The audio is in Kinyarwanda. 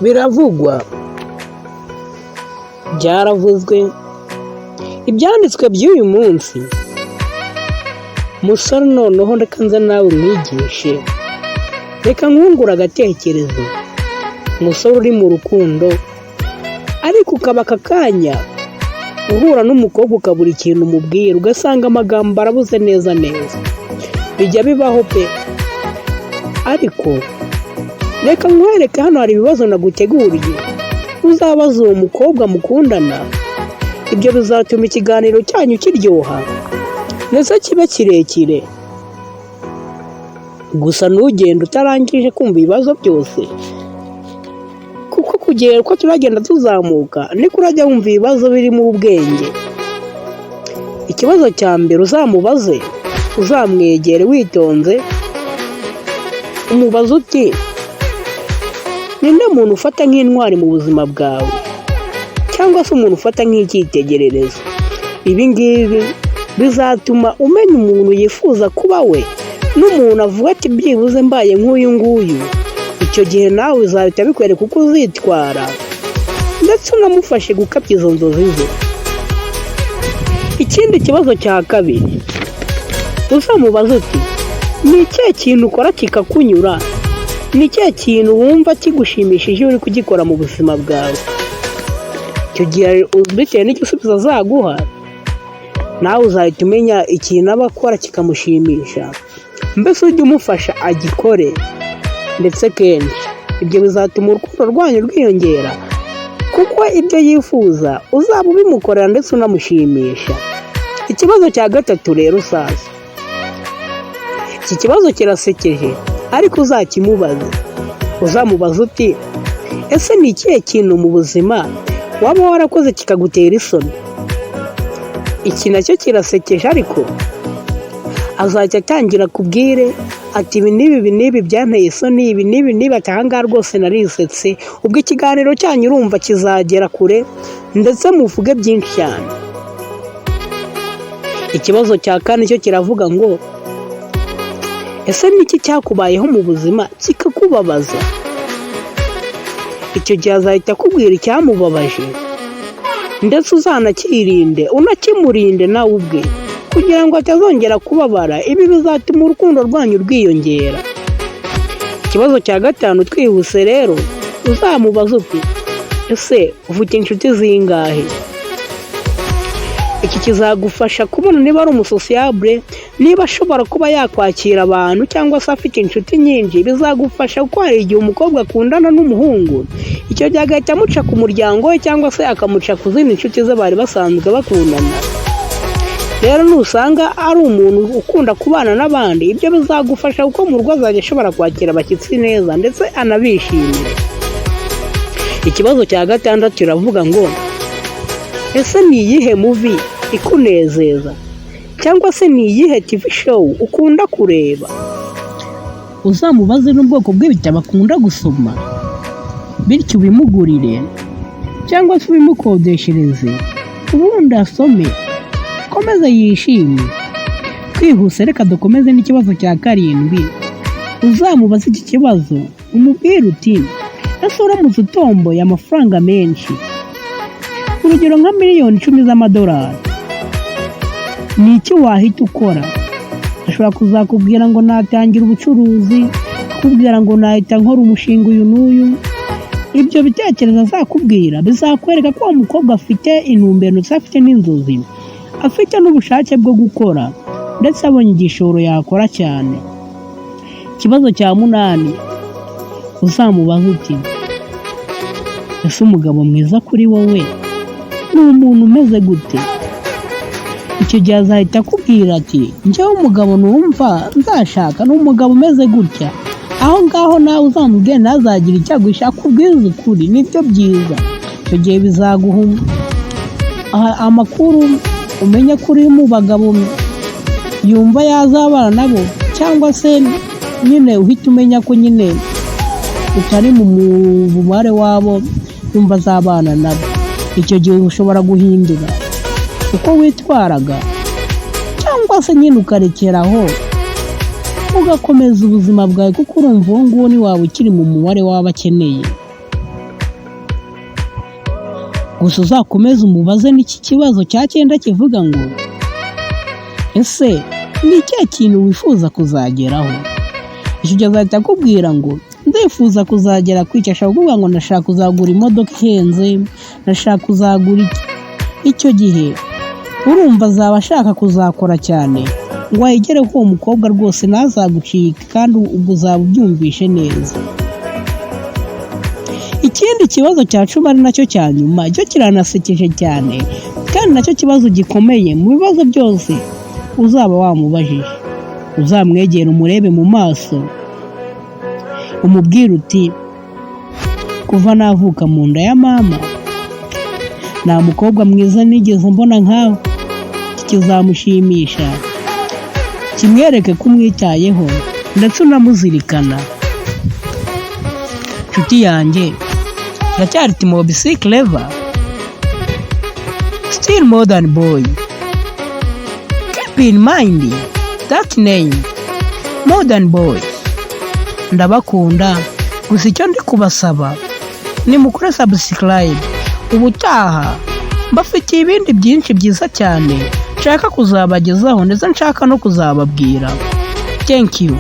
Biravugwa, byaravuzwe, ibyanditswe by'uyu munsi. Musore, noneho reka nze nawe umwigishe, reka nkungure agatekerezo. Umusore uri mu rukundo ariko ukaba aka kanya uhura n'umukobwa ukabura ikintu umubwira, ugasanga amagambo arabuze neza neza, bijya bibaho pe. Ariko reka nkwereke, hano hari ibibazo naguteguriye uzabaza uwo mukobwa mukundana. Ibyo bizatuma ikiganiro cyanyu kiryoha ndetse kibe kirekire. Gusa ntugende utarangije kumva ibibazo byose, kuko kugera uko turagenda tuzamuka niko urajya wumva ibibazo birimo ubwenge. Ikibazo cya mbere uzamubaze, uzamwegere witonze, umubaze uti: "Ninde muntu ufata nk'intwari mu buzima bwawe, cyangwa se umuntu ufata nk'icyitegererezo?" Ibi ngibi bizatuma umenya umuntu yifuza kuba we, n'umuntu avuga ati: "Byibuze mbaye nk'uyu nguyu." Icyo gihe nawe uzahita bikwereka uko uzitwara, ndetse unamufashe gukabya izo nzozi ze. Ikindi kibazo cya kabiri uzamubaza uti: "Ni ikihe kintu ukora kikakunyura? Ni ikihe kintu wumva kigushimishije iyo uri kugikora mu buzima bwawe?" Icyo gihe, bitewe n'igisubizo azaguha, nawe uzahita umenya ikintu aba akora kikamushimisha, mbese ujye umufasha agikore ndetse kenshi. Ibyo bizatuma urukundo rwanyu rwiyongera, kuko ibyo yifuza uzaba ubimukorera ndetse unamushimisha. Ikibazo cya gatatu rero, usaza, iki kibazo kirasekeje ariko uzakimubaze. Uzamubaza uti: "Ese ni ikihe kintu mu buzima waba warakoze kikagutera isoni?" Iki nacyo kirasekeje, ariko azajya atangira akubwire ati: "Ibi n'ibi, ibi n'ibi byanteye isoni, ibi n'ibi n'ibi." Ati: "Aha ngaha rwose narisetse." Ubwo ikiganiro cyanyu urumva kizagera kure ndetse muvuge byinshi cyane. Ikibazo cya kane cyo kiravuga ngo: "Ese ni iki cyakubayeho mu buzima kikakubabaza?" Icyo gihe azahita akubwira icyamubabaje, ndetse uzanakirinde, unakimurinde nawe ubwe kugira ngo atazongera kubabara. Ibi bizatuma urukundo rwanyu rwiyongera. Ikibazo cya gatanu, twihuse rero, uzamubaza uti: "Ese ufite inshuti zingahe?" Iki kizagufasha kubona niba ari umusociable, niba ashobora kuba yakwakira abantu cyangwa se afite inshuti nyinshi. Bizagufasha kuko hari igihe umukobwa akundana n'umuhungu, icyo gihe agahita amuca ku muryango we cyangwa se akamuca ku zindi nshuti ze bari basanzwe bakundana. Rero nusanga ari umuntu ukunda kubana n'abandi, ibyo bizagufasha kuko mu rugo azajya ashobora kwakira abashyitsi neza ndetse anabishimire. Ikibazo cya gatandatu kiravuga ngo: "Ese ni iyihe movie ikunezeza, cyangwa se ni iyihe TV show ukunda kureba?" Uzamubaze n'ubwoko bw'ibitabo akunda gusoma, bityo ubimugurire cyangwa se ubimukodeshereze, ubundi asome akomeze yishime. Twihuse, reka dukomeze n'ikibazo cya karindwi. Uzamubaze iki kibazo, umubwire uti: "Ese uramutse utomboye amafaranga menshi, urugero nka miliyoni 10 z'amadolari, ni iki wahita ukora?" Ashobora kuzakubwira ngo natangira ubucuruzi, akubwira ngo nahita nkora umushinga uyu n'uyu. Ibyo bitekerezo azakubwira bizakwereka ko uwo mukobwa afite intumbero ndetse afite n'inzozi, afite n'ubushake bwo gukora, ndetse abonye igishoro yakora cyane. Ikibazo cya munani, uzamubaza uti: "Ese umugabo mwiza kuri wowe ni umuntu umeze gute?" Icyo gihe azahita akubwira ati: "Njyewe umugabo numva nzashaka ni umugabo umeze gutya." Aho ngaho nawe uzamubwire, ntazagire icyo aguhisha, akubwize ukuri, nibyo byiza. Icyo gihe bizaguha amakuru, umenye ko uri mu bagabo yumva yazabana nabo, cyangwa se nyine uhita umenya ko nyine utari mu mubare wabo yumva azabana nabo. Icyo gihe ushobora guhindura uko witwaraga, cyangwa se nyine ukarekeraho ugakomeza ubuzima bwawe, kuko urumva uwo nguwo ntiwaba ukiri mu mubare w'abo akeneye. Gusa uzakomeze umubaze n'iki kibazo cya cyenda kivuga ngo: "Ese ni ikihe kintu wifuza kuzageraho?" Icyo gihe azahita akubwira ngo: "Ndifuza kuzagera ku icyo." Ashobora kuvuga ngo: "Ndashaka kuzagura imodoka ihenze, ndashaka kuzagura iki." Icyo gihe urumva azaba ashaka kuzakora cyane ngo ayigereho. Uwo mukobwa rwose ntazagucike, kandi ubwo uzaba ubyumvishe neza. Ikindi kibazo cya 10, ari nacyo cya nyuma, cyo kiranasekeje cyane kandi nacyo kibazo gikomeye mu bibazo byose uzaba wamubajije. Uzamwegera, umurebe mu maso, umubwire uti: "Kuva navuka mu nda ya mama, nta mukobwa mwiza nigeze mbona nkawe." Iki kizamushimisha, kimwereke ko umwitayeho ndetse unamuzirikana. Nshuti yanjye, ndacyari Timobi Clever, still modern boy. Keep in mind that name, modern boy. Ndabakunda. Gusa icyo ndi kubasaba ni mukore subscribe. Ubutaha mbafitiye ibindi byinshi byiza cyane nshaka kuzabagezaho, ndetse nshaka no kuzababwira. Thank you.